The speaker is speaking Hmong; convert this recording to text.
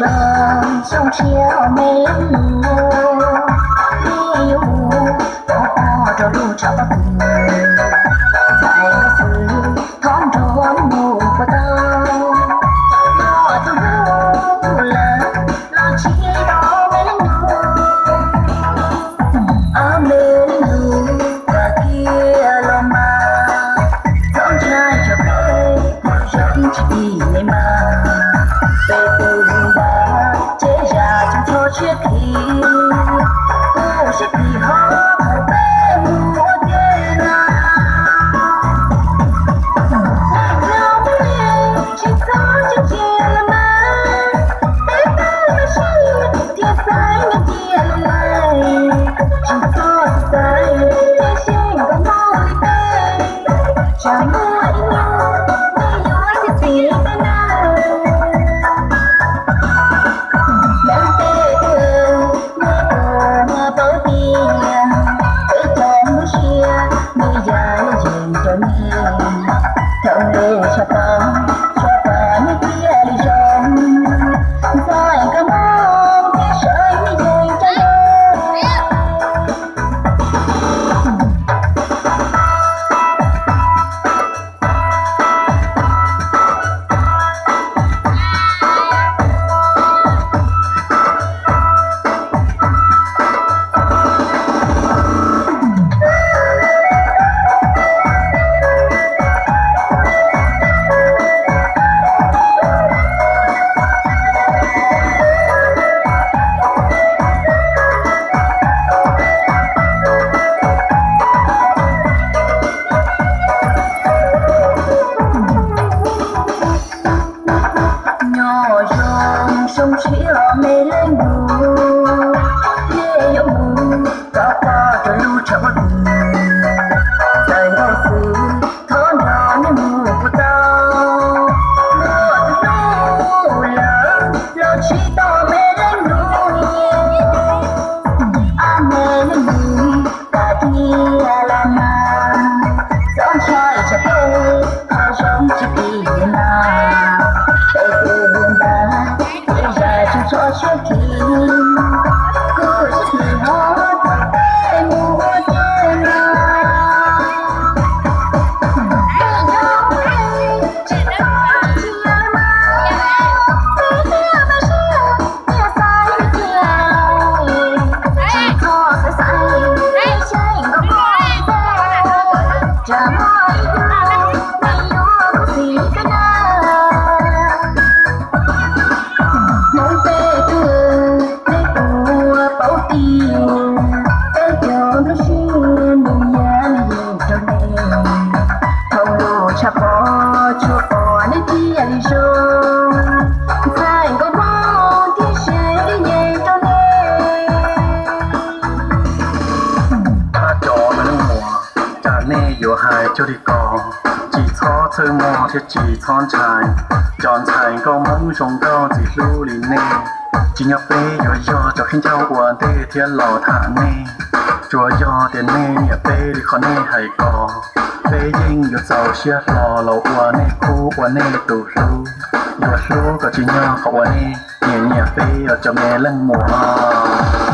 Rau xyoo tshiab me leej lus, nej yuav mus pov pob rau lub tshav pob kws, txhais nkauj xwb thov nrog mus puas tau. Yog tus hlub lawm los tsis tau me leej lus. Ob me leej lus, kawm kiag los mas, txhob ntshai tsam peb mus zoo tsis tim nej mas. Peb tus ntawd tsev zam tseem txhob siab khi, kuj siab khi ho thaum peb mus ua ke na. Nyob peb tsis txhob tsis cia los mas, peb tau ua si thiab xaiv nyob cia los lawm. Tsis txhob xav xaiv thiab xyeej kom mob li peb, tsam muaj ib hnub nej yuav txiav txim peb na. Leej twg nej puas paub tias peb cov lub siab nws yam li yees rau nej. Thaum lub tshav pob tso pom nej thiaj li zoo, ntxhais nkauj Hmoob thiab sawv nej yees rau nej. Nyob zoo xyoo tshiab me leej lus, nej yuav mus rau pem rau lub tshav pob kws, txhais nkauj xwb thov nrog nej mus puas tau. Muaj tus hlub lawm los tsis tau me leej lus. Ob me leej lus, kawm kiag los mas, txhob ntshai tsam peb mus zoo tsis tim nej mas. Peb tus ntawd tsev zam tseem txhob siab khi, kuj siab khi ho thaum peb mus ua ke na. Hmoob peb tug, nej puas paub tias peb cov lub siab nws yam li yees rau nej. Thaum lub tshav pob tsuas pom nej thiaj li zoo, ntxhais nkauj Hmoob thiab sawv nej yees rau nej. Thov cov me leej muam, cas nej yuav hais cuag li ko, tsis txhob txhawj mog thiab tsis txhob ntshai. Cov ntxhais nkauj Hmoob zoo nkauj ntxim hlub li nej, tsis yog peb yuav yog cov khaub ncaug ua ntej thiab los tham nej. Tsuas yog tias nej nyiam peb li qhov nej hais ko, peb yeej yuav txaus siab hlo los ua nej khub ua nej tus hlub. Yuav hlub kom tsis nyog qhov uas nej nyiam nyiam peb os cov me leej muam.